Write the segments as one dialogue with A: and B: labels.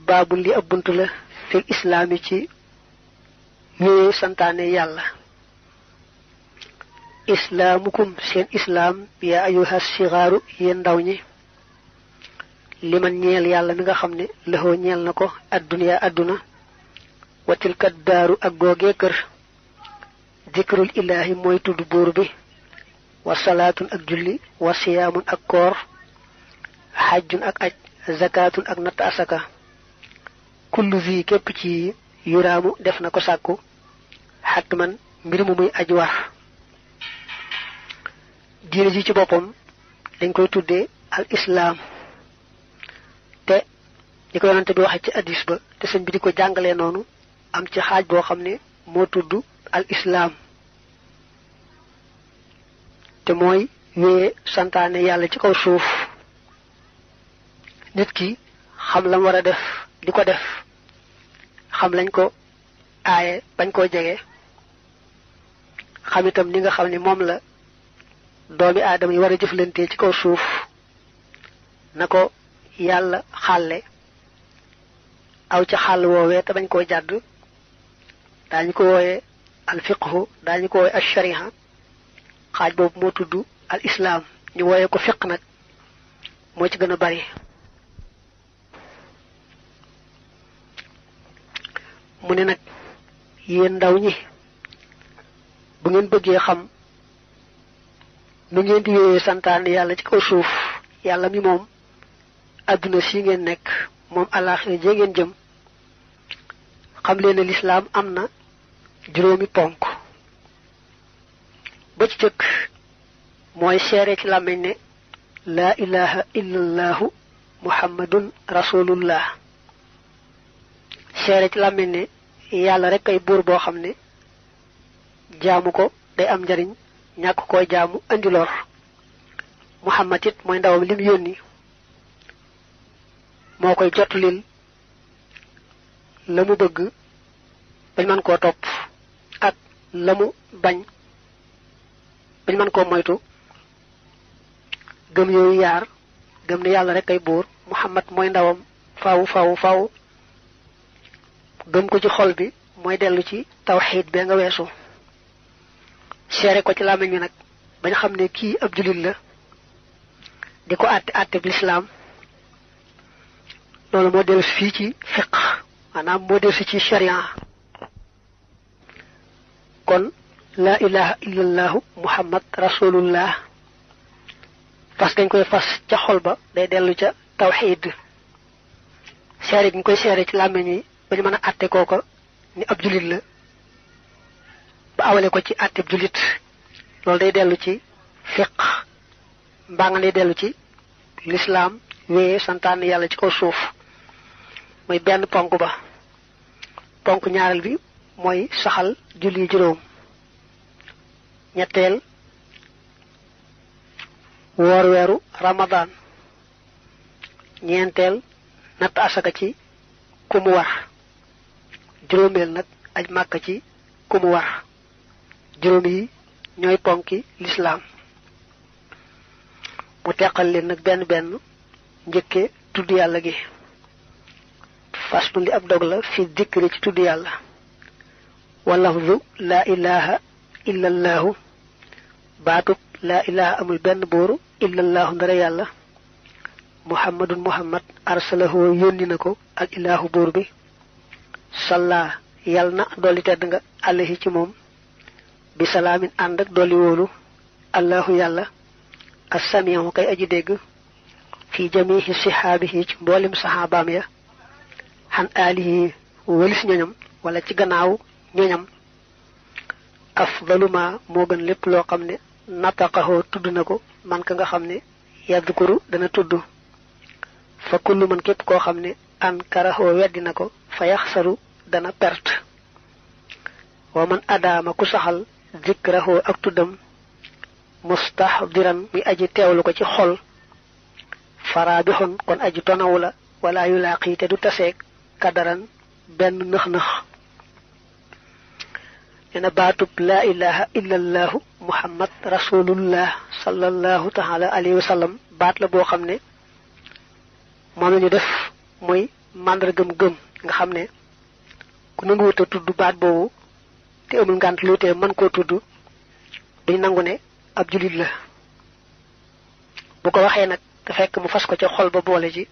A: baabu li ab buntu la fil islaami ci wéye santaane yàlla. islaamukum seen islaam yaa ayyuhas sigaaru yéen ndaw ñi liman ñeel yàlla mi nga xam ne lëxoo ñeel na ko adduniya adduna watilkat daaru ak googee kër dikrul ilaahi mooy tudd buur bi wa salaatun ak julli wa siyaamun ak koor xajjun ak aj zakaatun ak natt asaka kullu zi képp ci yuraamu def na ko sàkku xatman mbir mu muy aj war. diine ji ci boppam dañ koy tuddee al islaam te di ko yonante bi waxe ci addis ba te sëñ bi di ko jàngalee noonu am ci xaaj boo xam ne moo tudd al islaam te mooy wéye santaane yàlla ci kaw suuf nit ki xam lam war a def di ko def xam lañ ko aaye bañ koo jege xam itam ni nga xam ne moom la doomi aadama yi war a jëflante ci kaw suuf na ko yàlla xàlle aw ca xàll woowee te bañ koo jàdd daañu ko wooye al fiqhu daañu ko wooye al shariha xaaj boobu moo tudd al islaam ñu wooye ko fiq nag moo ci gën a bari. mu ne nag yéen ndaw ñi bu ngeen bëggee xam nu ngeen di wéyee santaane yàlla ci kaw suuf yàlla mi moom adduna si ngeen nekk moom àllaaxira jee ngeen jëm xam leen ne lislaam am na juróomi ponk ba ci jëkk mooy seere ci làmmiñ ne laa ilaha illallahu muhammadun rasulullah seere ci làmmiñ ne yàlla rek ay buur boo xam ne jaamu ko day am njariñ ñàkk koo jaamu andi lor muhammad it mooy ndawam lim yónni moo koy jottulil la mu bëgg bañ mën koo topp ak la mu bañ bañ mën koo moytu gëm yooyu yaar gëm ne yàlla rek ay buur muhammad mooy ndawam faw gëm ko ci xol bi mooy dellu ci tawxiid bee nga weesu seere ko ci làmmiñ wi nag bañ xam ne kii ab jullit la di ko àtte bi lislaam loolu moo dellu si fii ci fiq maanaam moo dellu si ci sharia kon laa ilaha illallahu muhammad rasulullah fas gañ koy fas ca xol ba day dellu ca tawxiid seere gi ñu koy seere ci làmmiñ wi bañu mën a àtte kooko ni ab jullit la ba awale ko ci àtte jullit loolu day dellu ci fiq mbaa nga day dellu ci lislaam wéye santaane yàlla ci kaw suuf mooy benn ponk ba. ponk ñaareel bi mooy saxal julli juróom ñetteel woor weeru ramadaan ñeenteel natt asaka ci ku mu war juróomeel nag aj màkka ci ku mu war juróom yi ñooy ponki lislaam mu teqal leen nag benn benn njëkke tudd yàlla gi faslu li ab dog la fi dikri ci tudd yàlla walafdu laa ilaha illallahu baatub laa ilaha amul benn buur illallahu ndara yàlla muhammadun muhammad arsalahu yónni na ko ak ilaahu buur bi salla yàlla na dolli tedd nga alayhi ci moom bi salaamin ànd ak dolli wóolu allahu yàlla assamihu kay aji dégg fi jamihi sihaabihi ci mboolem saxaabaam ya xan aalihi walis ñoñam wala ci gannaaw ñoñam afdaluma moo gën lépp loo xam ne nataqahoo tudd na ko man ka nga xam ne yadkuru dana tudd fa kullu man képp koo xam ne ankarahoo weddi na ko fa yaxsaru dana perte wa man adaama ku saxal zikrahoo ak tuddam mustahdiran muy aji teewlu ko ci xol faraabixun kon aji tonawu la wala yulaaqi te du taseeg kadaran benn nëx-nëx nena baatub laa ilaha illallahu muhammad rasulullah sallallahu taala alayhi wa sallam baat la boo xam ne moom la ñu def mooy màndargam gëm nga xam ne ku nanguwut a tudd baat boobu te amul ngànt lu tee mën koo tudd duñ nangu ne ab julit la bu ko waxee nag te fekk mu fas ko ca xol ba boole ci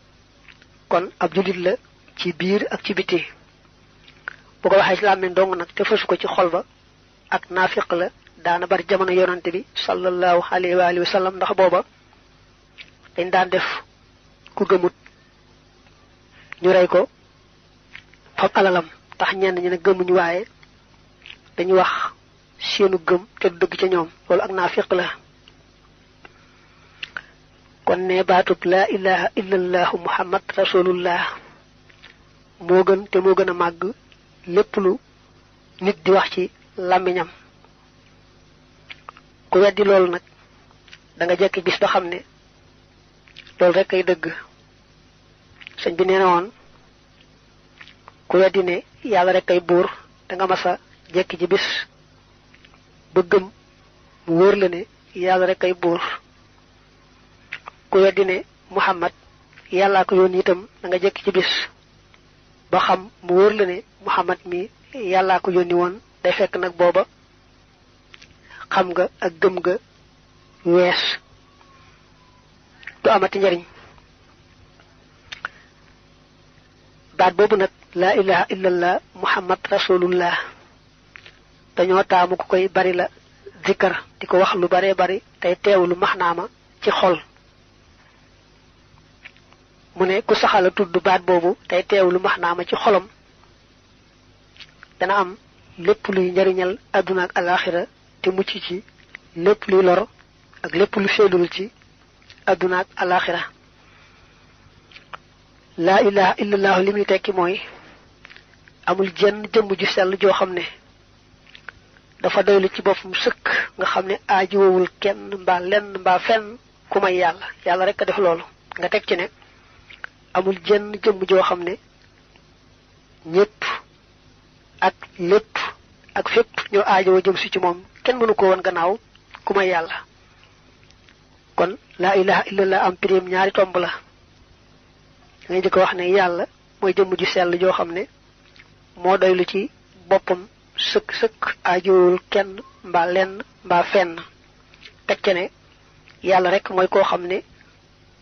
A: kon ab julit la ci biir ak ci biti bu ko waxee ci làmmiñ dong nag te fasu ko ci xol ba ak naafiq la daana bari jamono yonante bi sallallahu alayhi wa alihi wa sallam ndax booba dañ daan def ku gëmut ñu rey ko fab alalam tax ñenn ñi ne gëmuñu waaye dañu wax seenu gëm te du dëgg ca ñoom loolu ak naafiq la kon ne baatub laa ilaha illallahu muhammad rasulullah moo gën te moo gën a màgg lépp lu nit di wax ci làmmiñam ku weddi loolu nag da nga jekki bis ba xam ne loolu rek ay dëgg sëñ bi nee na woon ku weddi ne yàlla rek ay buur da nga masa jekki ci bis ba gëm mu wóor la ne yàlla rek ay buur ku weddi ne muhammad yàllaa ko yónni itam da nga jekki ci bis ba xam mu wóor la ne muhammad mi yàllaa ko yónni woon day fekk nag booba xam nga ak gëm nga wees du amati njariñ baat boobu nag laa ilaha illallah muhammad rasulullah dañoo taamu ku koy bari la zikkar di ko wax lu bare bari tey teewlu maxnaama ci xol mu ne ku saxala tudd baat boobu tey teewlu maxnaama ci xolam dana am lépp luy njariñal àdduna ak alaxira te mucc ci lépp luy lor ak lépp lu seelul ci àdduna ak alaxira laa ilaha illallah li muy tekki mooy amul jenn jëmm ju sell joo xam ne dafa doylu ci boppam sëkk nga xam ne aajuwowul kenn mbaa lenn mbaa fenn ku may yàlla yàlla rek a def loolu nga teg ci ne amul jenn jëmm joo xam ne ñépp ak lépp ak fépp ñoo aajowoo jëm si ci moom kenn mënu ko woon gannaaw ku may yàlla kon laa ilaha illallah am pirim ñaari tomb la ngay jëkk wax ne yàlla mooy jëmm ju sell joo xam ne moo doylu ci boppam sëkk sëkk aajowul kenn mbaa lenn mbaa fenn teg ce ne yàlla rek mooy koo xam ne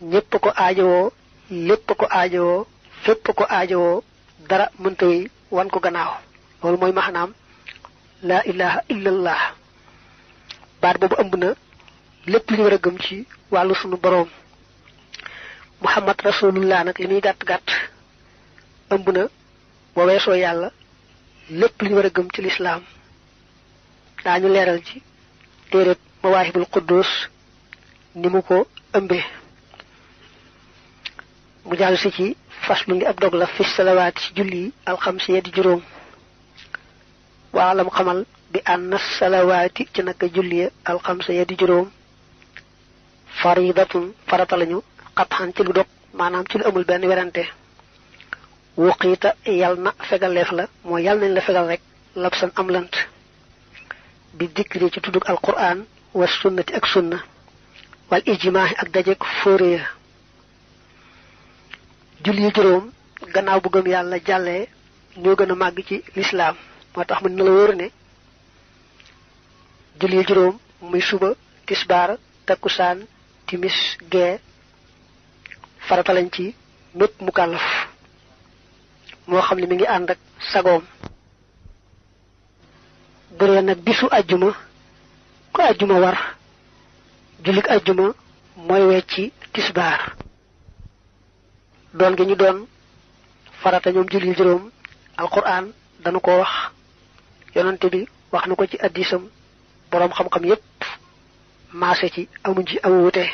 A: ñépp ko aajowoo lépp ko aajowoo fépp ko aajowoo dara mënta wi wan ko gannaaw loolu mooy maanaam laa ilaha illallah baat boobu ëmb na lépp li ñu war a gëm ci wàllu sunu boroom muhammad rasulullah nag li muy gàtt-gàtt ëmb na boo weesoo yàlla lépp li ñu war a gëm ci lislaam daañu leeral ci téereb mawaahibul quddus ni mu ko ëmbee mu jàll si ci faslu ngi ab dog la fi salawaat ci julli yi alxamsi ya di juróom waalam xamal bi anna salawaati ci naka julli ya alxamsa ya di juróom faridatun farata lañu xatxan ci lu dog maanaam ci lu amul benn werante wuqiita yal na fegaleef la mooy yal nañ la fegal rek labsan am lant bi dikri ci tuddug alquran wa sunnati ak sunna wal ijmaahi ak dajek fóore ya julli yu juróom gannaaw bu gëm yàlla jàllee ñoo gën a màgg ci lislaam moo tax mën na la wóor ne julli yu juróom muy suba tisbaar takkusaan timis gee farata lañ ci mépp mukallaf moo xam ne mi ngi ànd ak sagoom bëree nag bisu ajjuma ku ajjuma war jullik ajjuma mooy wecci tisbaar doon gi ñu doon farata ñoom julli juróom alquran dañu ko wax yonante bi wax na ko ci addisam boroom xam-xam yépp maase ci amuñ ci am wute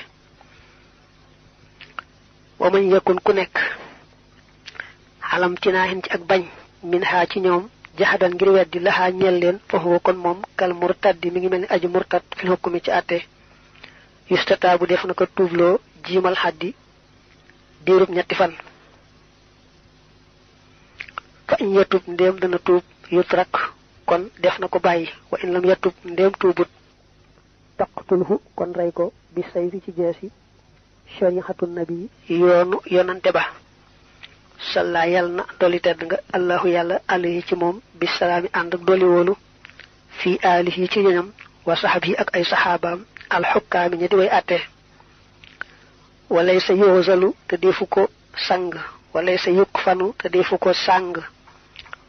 A: wa man yakun ku nekk xalam tinaahin ci ak bañ min xaa ci ñoom jaxadan ngir weddi laxaa ñeel leen foofu kon moom kal murtaddi mi ngi mel ni aju murtad fil hukmi ci àtte yustata bu def na ko tuubloo jiimal xaddi diirub ñetti fan fa in yatub ndéem dana tuub yutrak kon def na ko bàyyi wa in lam yatub ndéem tuubut taqtulhu kon rey ko bi sayfi ci jeesi shari'atu nabi yoonu yonante ba salla yalna doli tedd nga allahu yalla alayhi ci mom bisalaami and ak doli wolu fi alihi ci ñam wa sahbihi ak ay sahabam al hukami ñi di way até walaysa yuzalu te defuko sang walaysa yukfanu te defuko sang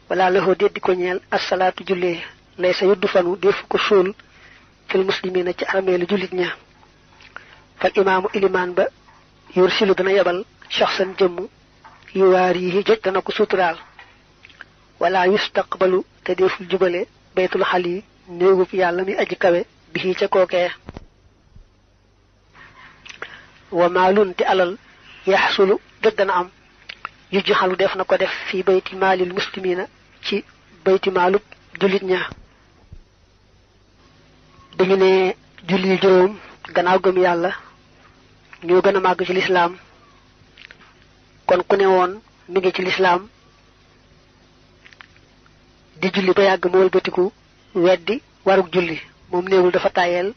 A: wala lahu deddi ko ñeel as-salatu julli laysa yudfanu defuko sul fil muslimina ci armelu julit ña fal imam iliman ba yursilu dana yabal shakhsan jëm yuwarihi joj dana ko sutural wala yustaqbalu te deful jubale baytul khali neegu fi yalla mi aji kawe bi ci koke wa malun ti alal yahsulu dana am yujhalu def na ko def fi bayti malil muslimina ci bayti malub julit ña dañu ne julli juroom gannaaw gëm yalla ñoo gëna mag ci l'islam kon ku ne won mi ngi ci l'islam di julli ba yag mo wëlbatiku weddi waruk julli mom neewul dafa tayel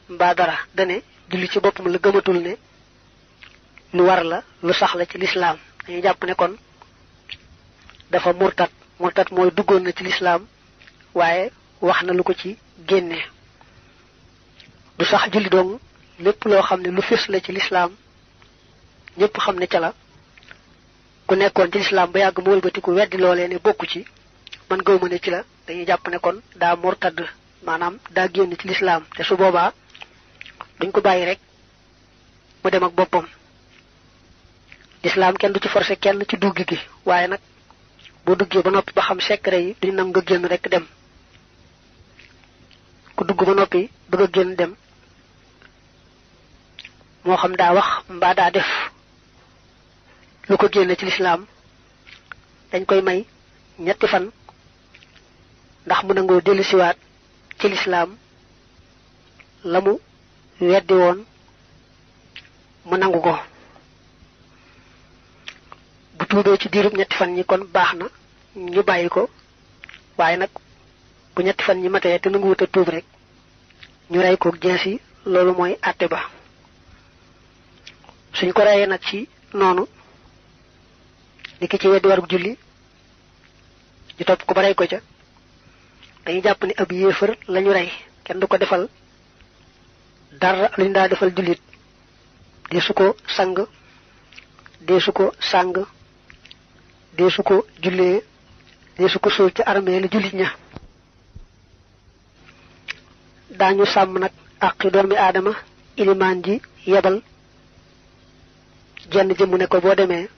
A: mba dara dane julli ci bopum la gëmatul ne lu war la lu sax la ci l'islam dañu japp ne kon dafa murtad moy duggon na ci l'islam waye wax na lu ko ci génné du sax julli dong lepp lo xamne lu fess la ci l'islam ñepp xamne ci la ku nekkon ci l'islam ba yag mo wëlbatiku weddi lolé ne bokku ci man gëwuma ne ci la dañuy japp ne kon da murtad manam da génn ci l'islam té su boba duñ ko bayyi rek mu dem ak bopam l'islam kenn du ci forcer kenn ci dugg gi waye nak bo duggé ba nopi ba xam secret yi duñ nam nga génn rek dem ku dugg ba nopi bëgg génn dem mo xam da wax mba da def lu ko génn ci l'islam dañ koy may ñetti fan ndax mu nango delu ci waat ci l'islam lamu weddi won mu nangu ko bu tuubé ci diirub ñetti fan ñi kon baxna ñu bayiko waye nak bu ñetti fan ñi maté té nangu wuta tuub rek ñu ray ko jënsi lolu moy atté ba suñ ko rayé nak ci nonu diki ci weddi waruk julli ñu top ko baray ko ca dañu japp ni ab yéefar lañu ray kenn du ko defal dara luñ da defal julit desuko sang desuko sang desuko julle desuko sul ci armée lu julit ña dañu sam nak ak doomi adama iliman ji yebal jenn jëm ne ko bo démé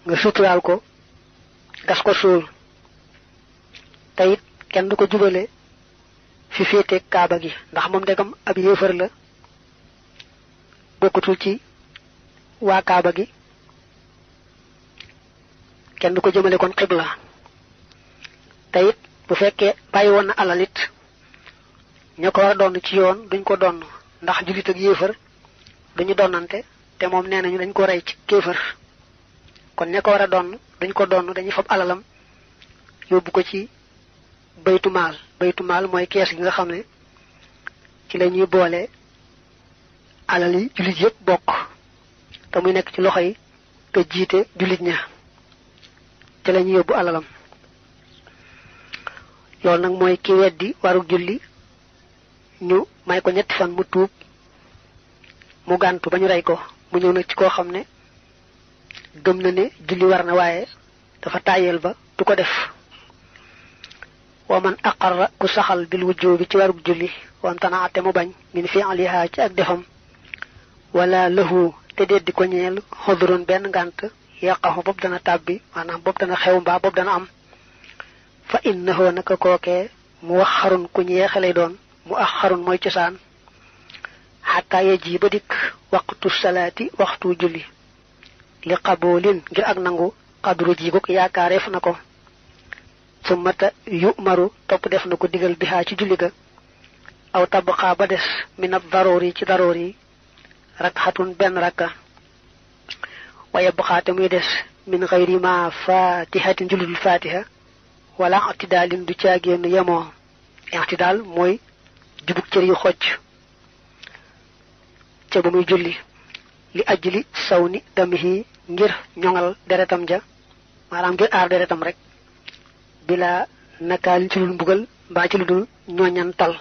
A: nga sutural ko gas ko sul tayit kenn du ko jubale fi fété kaaba gi ndax mom degam ab yéefar la bokkutul ci wa kaaba gi kenn du ko jëmele kon qibla tayit bu fekke bayyi won na alalit ñako war doon ci yoon duñ ko doon ndax julit ak yéefar duñu donante té mom nénañu dañ ko ray ci kéefar kon ñako wara doon duñ ko doon dañuy fab alalam yobbu ko ci baytu mal moy kees gi nga xamné ci lañuy bolé alali julit yépp bok te muy nekk ci loxoy te jité julit ña ci lañuy yobbu alalam lool nak moy ki weddi waru julli ñu may ko ñetti fan mu tuub mu gantu bañu ray ko mu ñew nak ci ko xamné gëm na né julli war na waye dafa tayel ba du ko def ومن أقر كسخل بالوجوب تورب جلي وامتنع تمبان من فعلها تأك دفم ولا له تدد كونيل حضرون بين غانت يقه ببدنا تابي وانا ببدنا خيوم با ببدنا أم فإنه نككوكي موخر كونيه خليدون مؤخر مويتسان حتى يجيب ديك وقت الصلاة وقت جلي لقبول غير أغنغو قدر جيبوك يا كارف نكو ثم يؤمر توب ديف نكو ديغال بها ci julli ga aw tabqa ba des min ad-daruri ci daruri rak'atun ben rak'a wa yabqa tamuy des min ghayri ma fatihatin julul fatiha wala i'tidalin du ciagen yamo i'tidal moy jubuk ciir yu xocc ci bu muy julli li ajli sawni damihi ngir ñongal deretam ja maanaam ngir aar deretam rek bila nakaal ci lu mbugal mbaa ci lu dul ñooñantal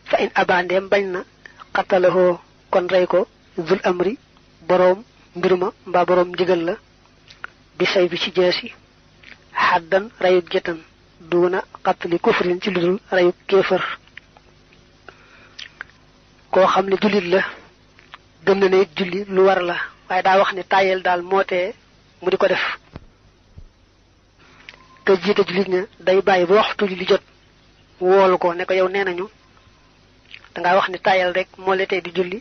A: fa in abandeem bañ na xatalahoo kon rey ko zul amri boroom mbir ma mbaa boroom ndigal la bi say bi ci jeesi xaddan rayuk gétan duuna xatali kufrin ci lu dul rayuk kéefër koo xam ne jullit la gëm na ne it julli lu war la waaye daa wax ne tàyyeel daal mootee mu di ko def te jiite jullit ña day bàyyi ba waxtu julli jot woolu ko ne ko yow nee nañu dangaa wax ne tàyyeel rek moo la tee di julli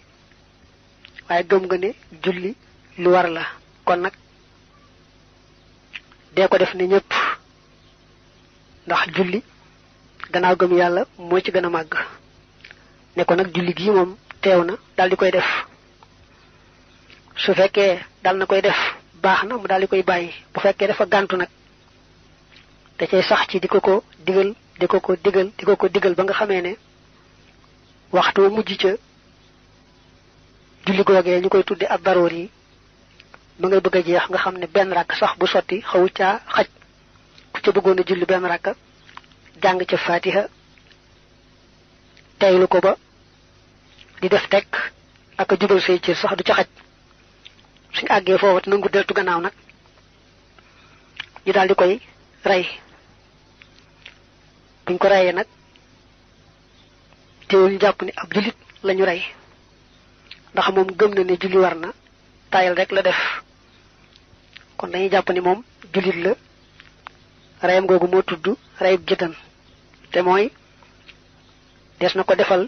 A: waaye gëm nga ne julli lu war la kon nag dee ko def ne ñëpp ndax julli gannaaw gëm yàlla moo ci gën a màgg ne ko nag julli gii moom teew na daal di koy def su fekkee dal na koy def baax na mu daal di koy bàyyi bu fekkee dafa gàntu nag da cay sax ci di ko digal di ko digal ba nga xamee ne waxtu mujj ca julli googee ñu koy tudde ak daroor yi ba ngay bëgg a jeex nga xam ne benn rakk sax bu sotti xawu caa xaj ku ca bëggoon a julli benn rakk jàng ca fatiha teylu ko ba di def tekk ak a jubal say cër sax du ca xaj suñu àggee foofu nangu deltu gannaaw nag ñu daal di koy rey buñ ko reyee nag teewul ñu jàpp ni ab jullit lañu rey ndax moom gëm na ne julli war na tayal rek la def kon dañuy jàpp ni moom jullit la reyam googu moo tudd reyub gétan te mooy des na ko defal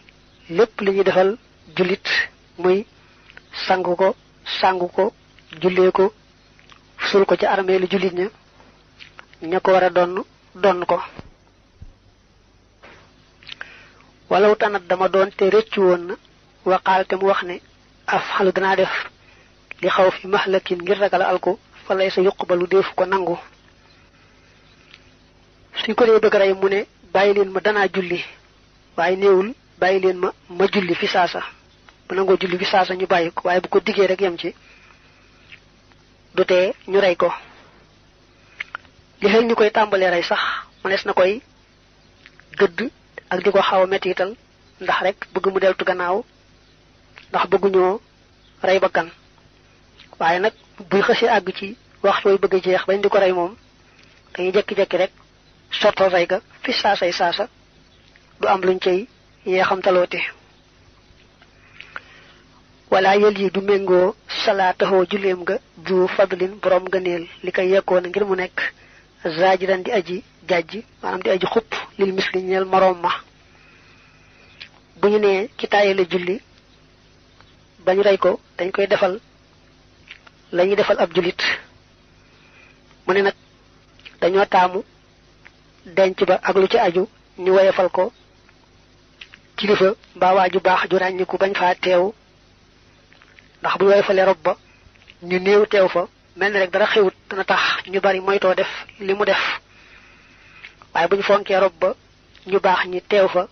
A: lépp li ñuy defal jullit muy sangu ko jullee ko sul ko ci armeelu jullit ña ko war a donn ko walaw tanat dama doon te rëccu woon na waqaal te mu wax ne af xalu danaa def li xaw fi mahlakin ngir ragal alko fa lay sa yuqbalu deefu ko nangu suñ ko dee bëgg rey mu ne bàyyi leen ma danaa julli waaye néewul bàyyi leen ma julli fi saasa bu nangoo julli fi saasa ñu bàyyi ko waaye bu ko diggee rek yem ci du tee ñu rey ko li xel ñu koy tàmbalee rey sax mënees na koy gëdd ak di ko xaw a mettital ndax rek bëgg mu deltu gannaaw ndax bëgguñoo rey bakkan waaye nag buy xësee àgg ci waxtu way bëgg a jeex bañ di ko rey moom dañuy jekki-jekki rek sottal rey ga fi saasa du am luñ cay yeexamtaloote wala yël yi du méngoo salaataxoo julleem ga du fadlin borom gëneel li koy yekkoon ngir mu nekk zaajiran di aji jajji maanaam di aji xupp lil misli ñeel moroom ma bu ñu nee ki tàyyee la julli bañ rey ko dañ koy defal la ñuy defal ab jullit mu ne nag dañoo taamu denc ba ak lu ci aju ñu woyefal ko kilifa mbaa waa ju baax ju ràññiku bañ faa teew ndax bu ñu woyefalee rob ba ñu néew teew fa mel ni rek dara xewut dana tax ñu bari moytoo def li mu def waaye bu ñu fonkee rob ba ñu baax ñi teew fa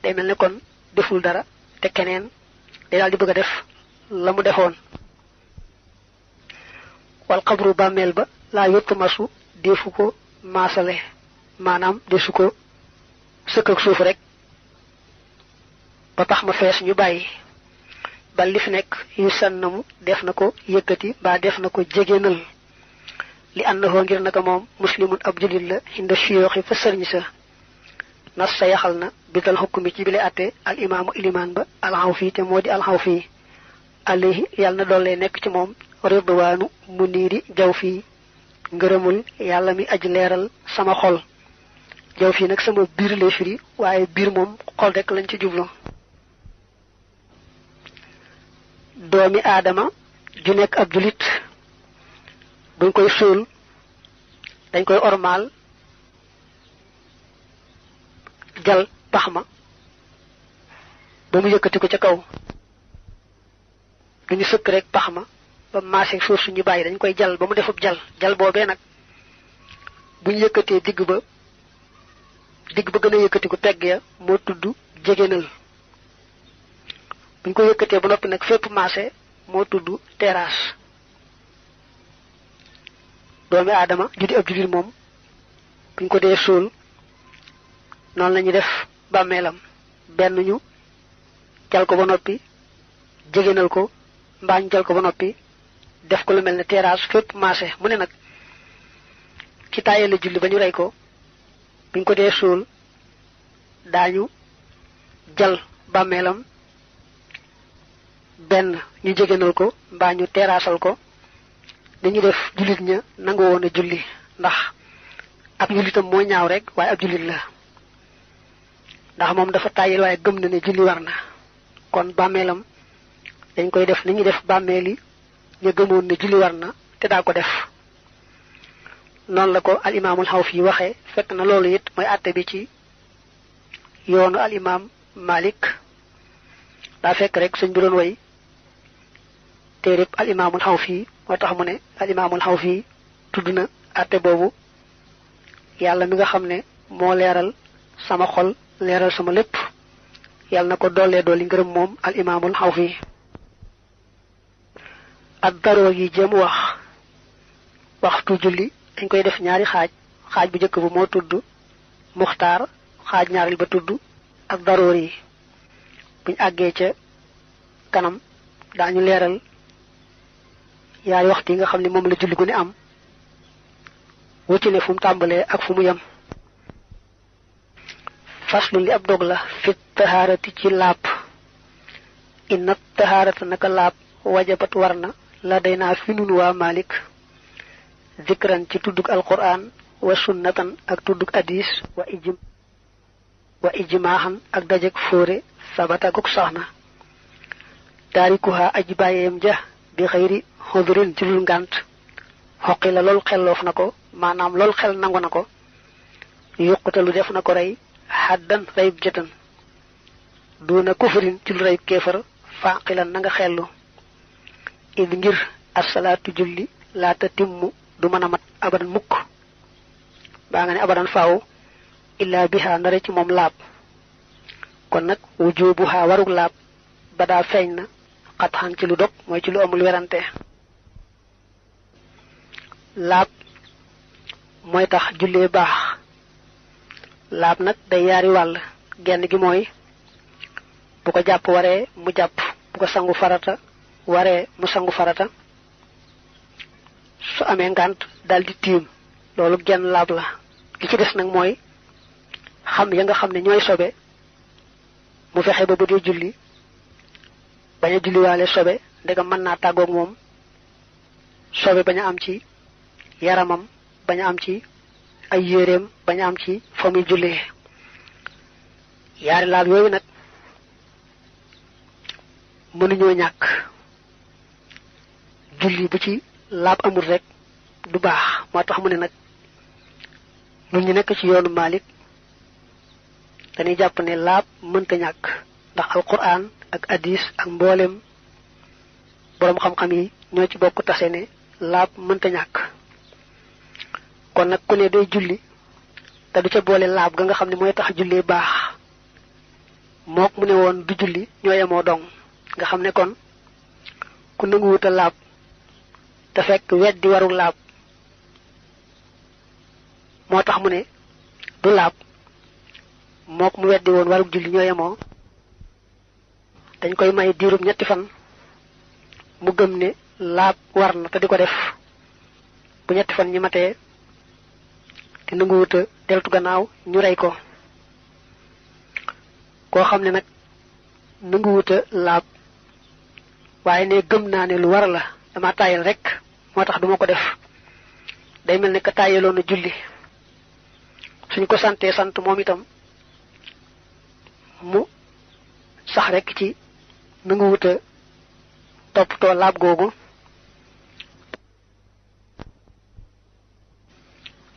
A: day mel ne kon deful dara te keneen day daal di bëgg a def la mu defoon wal xabru bàmmeel ba laa yottu masu defu ko maasale maanaam desu ko sëkk ak suuf rek ba tax ma fees ñu bàyyi ba li fi nekk yu sannamu def na ko yëkkati ba def na ko jegéenal li àndahoo ngir naka moom muslimun ab julit la inda siyooxi fa sëriñ sa nas sa yaxal na bidal xukkumi ci bile atte al imaamu ilimaan ba alxaw fii te moo di alxaw fii alayhi yàlla na doole nekk ci moom ridwaanu mu niiri jaw fii ngërëmul yàlla mi aj leeral sama xol jaw fii nag sama biir lay firi waaye biir moom xol rek lañ ci jublu doomi aadama ju nekk ab julit buñ koy suul dañ koy ormaal jal pax ma ba mu yëkkati ko ca kaw duñu sëkk rek pax ma ba maaseeg suuf suñu bàyyi dañ koy jal ba mu defub jal boobee nag buñ yëkkatee digg ba gën a yëkkati ko pegg ya moo tudd jegéenal buñ ko yëkkatee ba noppi nag fépp maase moo tudd terrasse. doomi aadama judi ab julit moom buñ ko dee suul noonu la ñuy def bàmmeelam benn ñu jal ko ba noppi jegénal ko mbaa ñu jal ko ba noppi def ko lu mel ne terrasse fépp maase mu ne nag ci tàyyee la julli ba ñu rey ko buñ ko dee suul daañu jal bàmmeelam benn ñu jegénal ko mbaa ñu terrassal ko dañu def jullit ña nangu woon a julli ndax ab jullitam moo ñaaw rek waaye ab jullit la ndax moom dafa tàyyil waaye gëm na ne julli war na kon bàmmeelam dañ koy def ni ñuy def bàmmeeli ñu gëmoon ne julli war na te daa ko def noonu la ko al imaamul Xawfi waxee fekk na loolu it mooy àtte bi ci yoonu al imaam Malik daa fekk rek sëñ bi doon way téereb al imaamul Xawfi moo tax mu ne al imaamul Xawfi tudd na àtte boobu yàlla mi nga xam ne moo leeral sama xol leeral sama lépp yàlla na ko dollee dolli ngërëm moom al imaamul Xawfi ak daroo yi jëm waxtu julli dañ koy def ñaari xaaj bu njëkk bu moo tudd muxtaar xaaj ñaareel ba tudd ak daroor yi buñ àggee ca kanam daañu leeral yaari waxtu yi nga xam ne moom la julli gu ne am wucci ne fu mu tàmbalee ak fu mu yem faslu li ab dog la fit tahaarati ci laab inna tahaarata naka laab wajabat war na la day naa fi nun waa Malik zikran ci tuddug alquran wa sunnatan ak tuddug hadis wa ijmaahan ak dajeg fóore sabata guk saxna taarikuha aji bàyyeem ja bi xëyri xudurin ci lul ngànt xoqi la lool xelloof na ko maanaam lool xel nangu na ko yuqutalu def na ko rey xaddan reyub jëtan duuna kufrin ci lu reyub kéefar faaqilan na nga xellu id ngir asalaatu julli laata timmu du mën a mat abadan mukk baa nga ne abadan faaw illaa biha ndare ci moom laab kon nag wujubuha warug laab ba daa feeñ na xatxan ci lu dog mooy ci lu amul werante laab mooy tax jullee baax laab nag day yaari wàll genn gi mooy bu ko jàpp waree mu jàpp bu ko sangu farata waree mu sangu farata su amee ngànt daldi tiim loolu genn laab la li ci des nag mooy xam ya nga xam ne ñooy sobe mu fexe ba bu dee julli bañ a julliwaale sobe ndegam mën naa tàggoog moom sobe bañ a am ci yaramam bañ a am ci ay yéreem bañ a am ci fa muy jullee yaari laab yooyu nag mënuñoo ñàkk julli bu ci laab amul rek du baax moo tax mu ne nag ñun ñu nekk ci yoonu Malik dañuy jàpp ne laab mënta ñàkk ndax alquran ak hadis ak mboolem boroom xam-xam yi ñoo ci bokk tase ne laab mënta ñàkk kon nag ku ne day julli te du ca boole laab ga nga xam ne mooy tax jullee baax mook mu ne woon du julli ñoo yemoo dong nga xam ne kon ku nanguwuta laab te fekk weddi waru laab moo tax mu ne du laab mook mu weddi woon warug julli ñoo yemoo dañ koy may diirub ñetti fan mu gëm ne laab war na te di ko def bu ñetti fan ñi matee te nanguwuta deltu gannaaw ñu rey ko koo xam ne nag nanguwuta laab waaye ne gëm naa ne lu war la dama tàyyal rek moo tax duma ko def day mel ne ka tàyyaloon a julli suñ ko santee sant moom itam mu sax rek ci nanguwuta toppatoo laab googu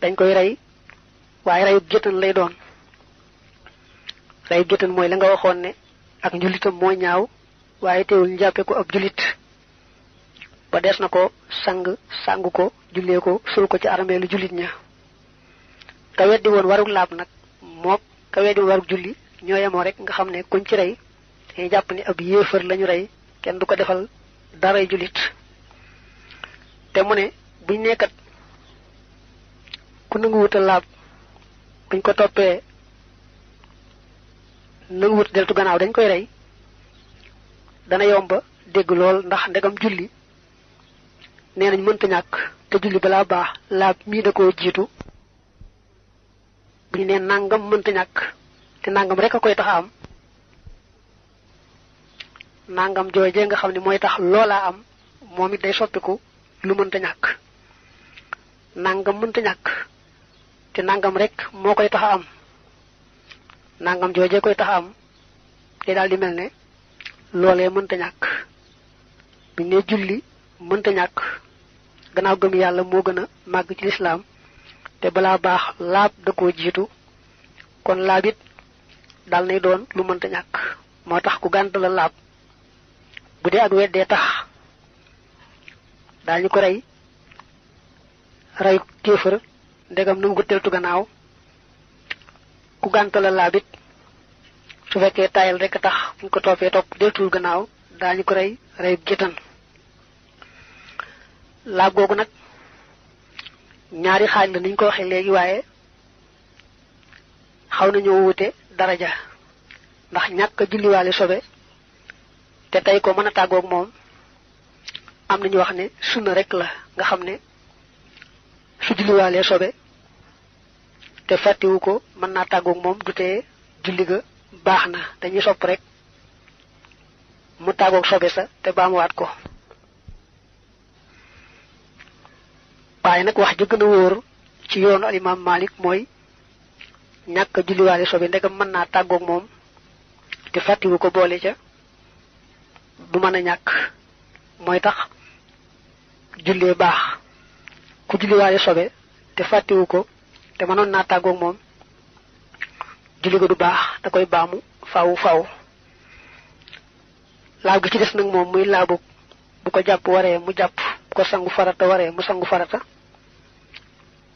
A: dañ koy rey waaye reyub jëtan lay doon reyub jëtan mooy la nga waxoon ne ak njullitam moo ñaaw waaye teewul ñu jàppe ko ab jullit ba des na ko sangu ko jullee ko sul ko ci armeelu jullit ña ka weddi woon warug laab nag mook ka weddi woon warug julli ñoo yemoo rek nga xam ne kuñ ci rey dañuy jàpp ne ab yéefar lañu rey kenn du ko defal daray julit te mu ne buñ nekkat ku nangu wuta laab buñ ko toppee nangu wut deltu gannaaw dañ koy rey dana yomba dégg lool ndax ndegam julli nee nañ mënta ñàkk te julli balaa baax laab mii da koo jiitu buñ ne nangam mënta ñàkk te nangam rek a koy tax a am nangam joojee nga xam ne mooy tax loolaa am moom it day soppiku lu mënta ñàkk nangam mënta ñàkk te nangam rek moo koy tax a am nangam joojee koy tax a am te daal di mel ne loolee mënta ñàkk buñ ne julli mënta ñàkk gannaaw gëm yàlla moo gën a màgg ci lislaam te balaa baax laab da koo jiitu kon laab it dal nay doon lu mënta ñàkk moo tax ku gànt la laab bu dee ak weddee tax daañu ko rey kéefër ndegam nangu ko teltu gannaaw ku gànt la laab it su fekkee tayal rek tax buñ ko toppee topp deltul gannaaw daañu ko rey géttan laab googu nag ñaari xaaj la niñ ko waxee léegi waaye xaw nañoo wute daraja ndax ñàkk a julliwaale sobe te tey ko mën a tàggoog moom am nañu wax ne sunna rek la nga xam ne su julliwaalee sobe te fàttiwu ko mën naa tàggoog moom du tee julli ga baax na dañuy sopp rek mu tàggoog sobe sa te baamuwaat ko waaye nag wax ji gën a wóor ci yoonu alimaam Malik mooy ñàkk a julliwaale sobe ndegam mën naa tàggoog moom te fàttiwu ko boole ca du mën a ñàkk mooy tax jullee baax ku julliwaale sobe te fàttiwu ko te mënoon naa tàggoog moom julli ga du baax da koy baamu faaw laab gi ci des nag moom muy laabu bu ko jàpp waree mu jàpp bu ko sangu farata waree mu sangu farata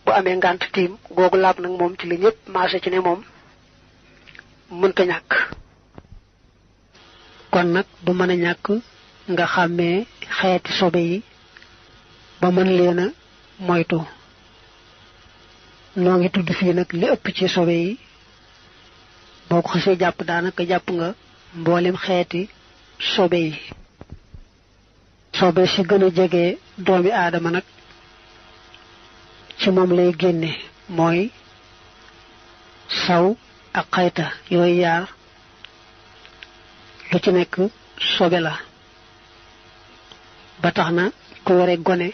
A: bu amee ngànt tiim googu laab nag moom ci li ñëpp maase ci ne moom mënta ñàkk kon nag du mën a ñàkk nga xàmmee xeeti sobe yi ba mën leen a moytu noo ngi tudd fii nag li ëpp ci sobe yi boo ko xasee jàpp daanaka jàpp nga mboolem xeeti sobe yi sobe si gën a jege doomi aadama nag ci moom lay génne mooy saw ak xayta yooyu yaar lu ci nekk sobe la ba tax na ku yore gone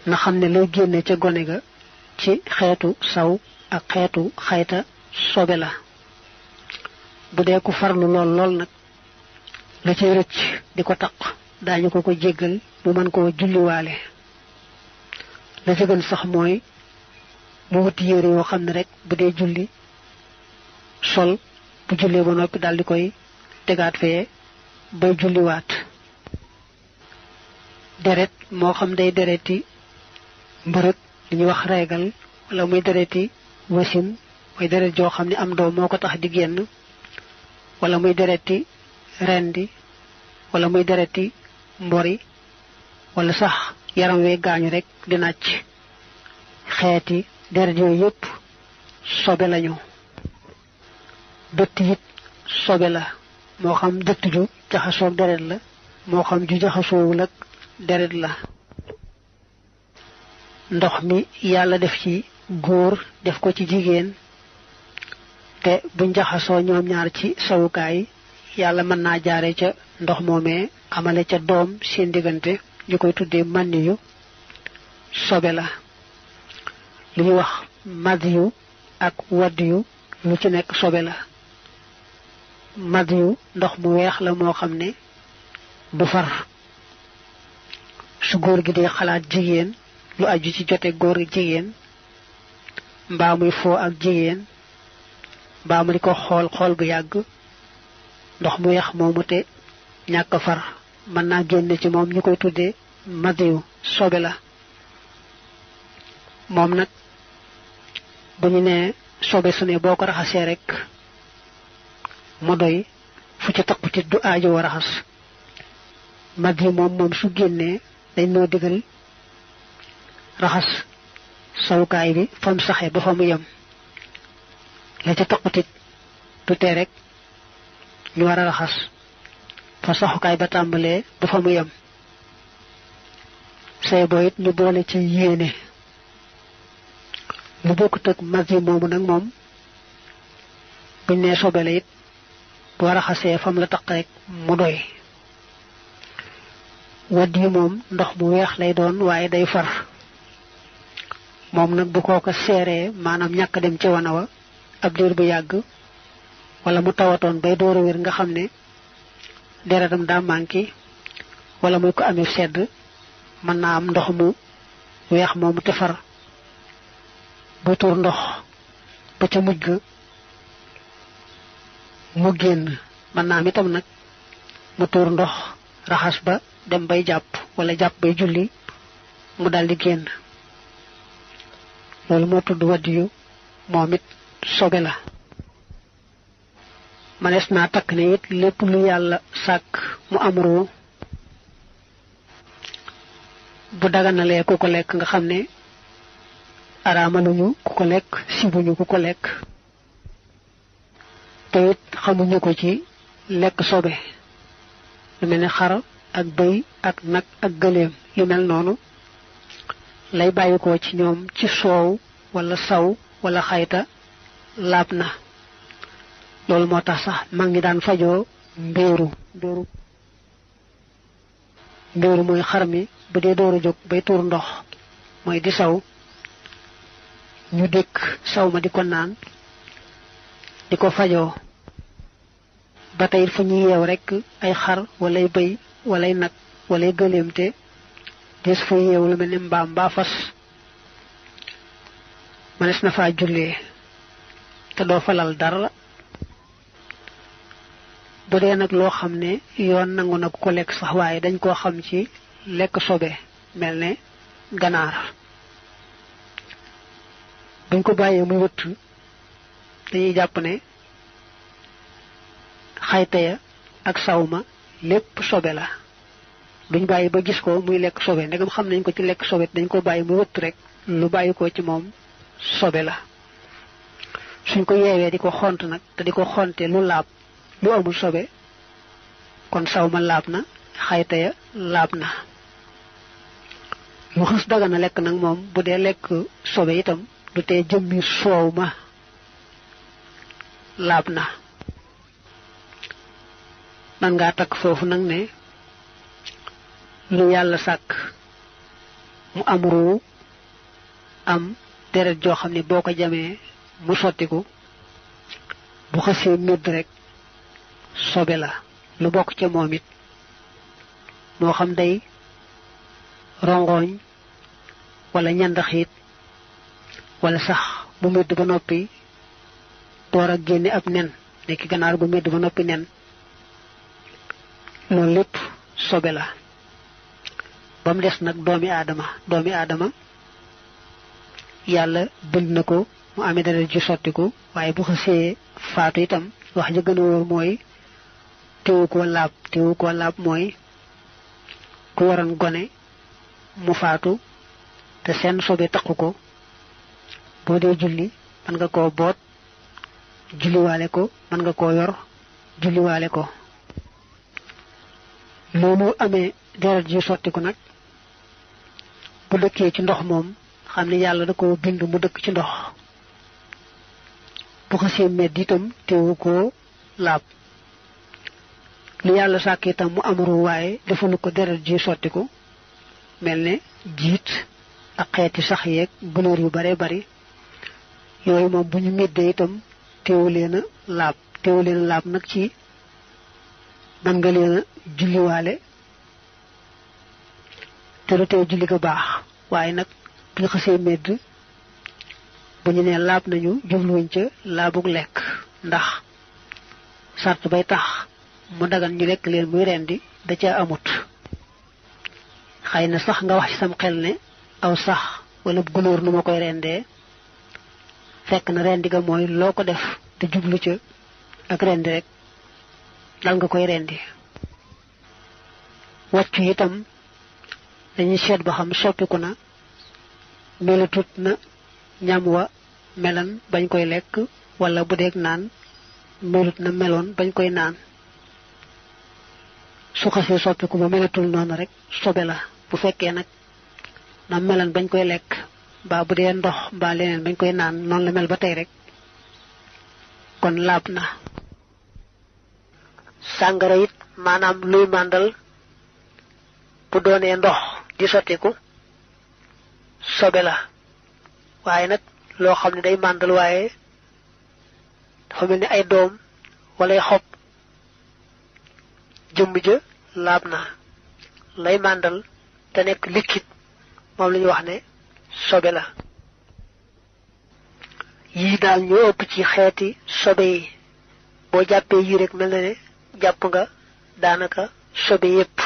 A: na xam ne lay génne ca gone ga ci xeetu saw ak xeetu xayta sobe la bu dee ku farlu lool nag la cay rëcc di ko taq daañu ko jéggal mu mën koo julliwaale la ca gën sax mooy mu wuti yére yoo xam ne rek bu dee julli sol bu jullee ba noppi daal di koy tegaat fee bay julliwaat deret moo xam day dereti mbërëg li ñuy wax reegal wala muy dereti wasin mooy deret joo xam ne am doom moo ko tax di génn wala muy dereti rendi wala muy dereti mbori wala sax yaram wee gaañu rek di nàcc xeeti deret yooyu yépp sobe lañu dëtt it sobe la moo xam dëtt ju jaxasoog deret la moo xam ju jaxasoowul ak deret la ndox mi yàlla def ci góor def ko ci jigéen te buñ jaxasoo ñoom ñaar ci sawukaay yàlla mën naa jaare ca ndox moomee amale ca doom seen diggante ñu koy tuddee mànniyu sobe la li ñuy wax madiyu ak waddiyu lu ci nekk sobe la madiyu ndox mu weex la moo xam ne du far su góor gi di xalaat jigéen lu aju ci jote góor gi jigéen mbaa muy foo ak jigéen mbaa mu di ko xool bu yàgg ndox mu weex moomu te ñàkk far mën naa génne ci moom ñu koy tuddee madiyu sobe la moom nag bu ñu nee sobe su ne boo ko raxasee rek mu doy fu ci taqut du aajo war raxas mag yi moom su génnee dañ noo digal raxas sawukaay bi fam saxe ba fa mu yem la ca taqutit du tee rek ñu war a raxas fa saxukaay ba tàmbalee ba fa mu yem say boyit ñu boole ci yéene lu bokkut ak mag yi moomu nag moom buñ nee sobele it boo raxasee fam la taq rek mu doy wadd yi moom ndox mu weex lay doon waaye day far moom nag bu kooko seeree maanaam ñàkk dem ci wana wa ab diir bu yàgg wala mu tawatoon bay door a wér nga xam ne deretam daa manqué wala muy ko amee sedd mën naa am ndox mu weex moomu te far ba tuur ndox ba ca mujj ga mu génn mën naa am itam nag mu tuur ndox raxas ba dem bay jàpp wala jàpp bay julli mu daldi génn loolu moo tudd wadiyu moom it sobe la manees naa takk ne it lépp lu yàlla sàkk mu amru bu daganalee ku ko lekk nga xam ne araamaluñu ku ko lekk sibuñu ku ko lekk te it xamuñu ko ci lekk sobe lu mel ne xar ak bëy ak nag ak gëléem yu mel noonu lay bàyyikoo ci ñoom ci soow wala saw wala xayta laab na loolu moo tax sax mag ñi daan fajoo mbéeru mooy xar mi bu dee door a jóg bay tuur ndox mooy di saw ñu dékk saw ma di ko naan di ko fajoo ba tey fu ñuy yeew rekk ay xar walay bëy walay nag walay gëléem te des fa yeew lu mel ne mbaam mbaa fas mënees na faa jullee te doo falal dara bu dee nag loo xam ne yoon nangu na ko lekk sax waaye dañ koo xam ci lekk sobe mel ne ganaar buñ ko bàyyee muy wëtt dañuy jàpp ne xayta ya ak sawma lépp sobe la duñ bàyyi ba gis ko muy lekk sobe ndegam xam nañ ko ci lekk sobe dañ ko bàyyi muy wëtt rek lu bàyyi ko ci moom sobe la suñ ko yeewee di ko xont nag te di ko xonte lu laab lu amul sobe kon sawma laab na xayta ya laab na lu xës daga na lekk nag moom bu dee lekk sobe itam du tee jëmmi soow ma laab na man ngaa takk foofu nag ne lu yàlla sàkk mu am ruu am deret joo xam ne boo ko jamee mu sottiku bu xësee médd rek sobe la lu bokk ca moom it moo xam day rongoñ wala ñandaxiit wala sax bu médd ba noppi door a génne ab nen nekki ganaar gu médd ba noppi nen loolu lépp sobe la ba mu des nag doomi aadama yàlla bind na ko mu amee deret ji sottiku waaye bu xasee faatu itam wax ja gën a wóor mooy teewu ko laab mooy ku waroon gone mu faatu te seen sobe taqu ko boo dee julli mën nga koo boot julliwaale ko mën nga koo yor julliwaale ko loolu amee deret ji sottiku nag bu dëkkee ci ndox moom xam ne yàlla da ko bind mu dëkk ci ndox bu xasee medd itam teewu ko laab lu yàlla sàkk itam mu amuru waaye defalu ko deret ji sottiku mel ne jiit ak xeeti sax yeeg gunóor yu bare bari yooyu moom bu ñu meddee itam teewu leen a laab nag ci man nga leen a julliwaale te lu teew julli ga baax waaye nag bu ñu xasee medd bu ñu nee laab nañu jubluwuñ ca laabug lekk ndax sart bay tax mu dagan ñu lekk leen muy rendi da ca amut xëy na sax nga wax ci sam xel ne aw sax wala gunóor nu ma koy rendee fekk na rendi ga mooy loo ko def te jublu ca ak rendi rek dal nga koy rendi waccu itam dañuy seet ba xam soppiku na melatut na ñam wa melan bañ koy lekk wala bu deeg naan melut na meloon bañ koy naan su xasee soppiku ba melatul noonu rek sobe la bu fekkee nag na melan bañ koy lekk ba bu dee ndox ba leneen bañ koy naan noonu la mel ba tey rek kon laab na sàngara it maanaam luy màndal bu doonee ndox di sottiku sobe la waaye nag loo xam ne day màndal waaye dafa mel ni ay doom wala ay xob jëmm ja laab na lay màndal te nekk liquide moom la ñuy wax ne sobe la yii daal ñoo ëpp ci xeeti sobe yi boo jàppee yii rek mel na ne jàpp nga daanaka sobe yépp